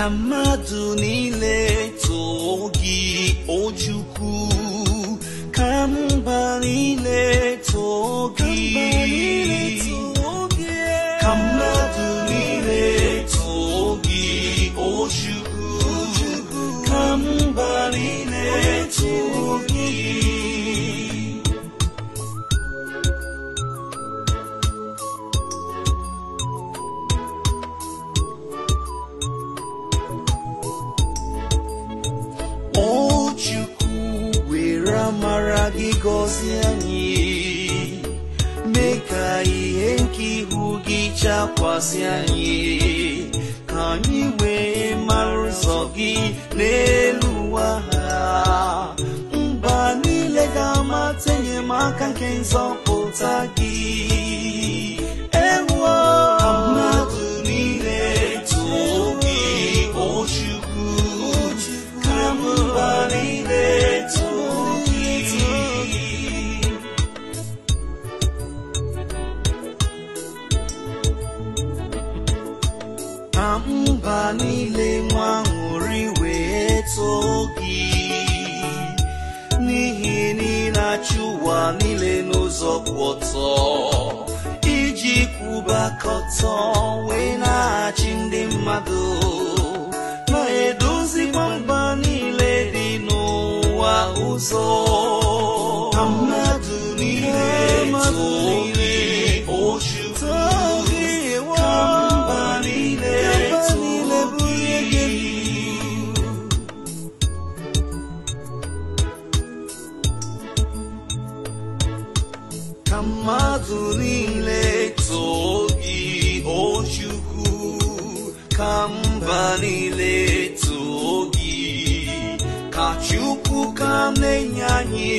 Ka mmadụ niile too gị, O Chukwu, ka mba niile too gị, ka mmadụ niile too gị, O Chukwu, ka mba niile too gị. O Chukwu, were amara gị gọzie anyị, mee ka ihe nke ihu gị chakwasị anyị, ka anyị wee mara ụzọ gị n'elu ụwa ha. Mba niile ga-amata enyemaka nke nzọpụta gị. Ewuo, ka mmadụ niile too gị, O Chukwu, ka mba niile too gị. Ka mba niile nwa aṅụrị wee too gị, n'ihi na ị na-achị ụwa niile n'ụzọ kwụ ọtọ, iji kwụbakọtọ wee na-achị ndị mmadụ, na-edozikwa mba niile dị n'ụwa ụzọ. Ka mmadụ niile too gị, O Chukwu, ka mba niile too gị. Ka mmadụ niile too gị, O Chukwu, ka mba niile too gị, ka Chukwu ka na-enye anyị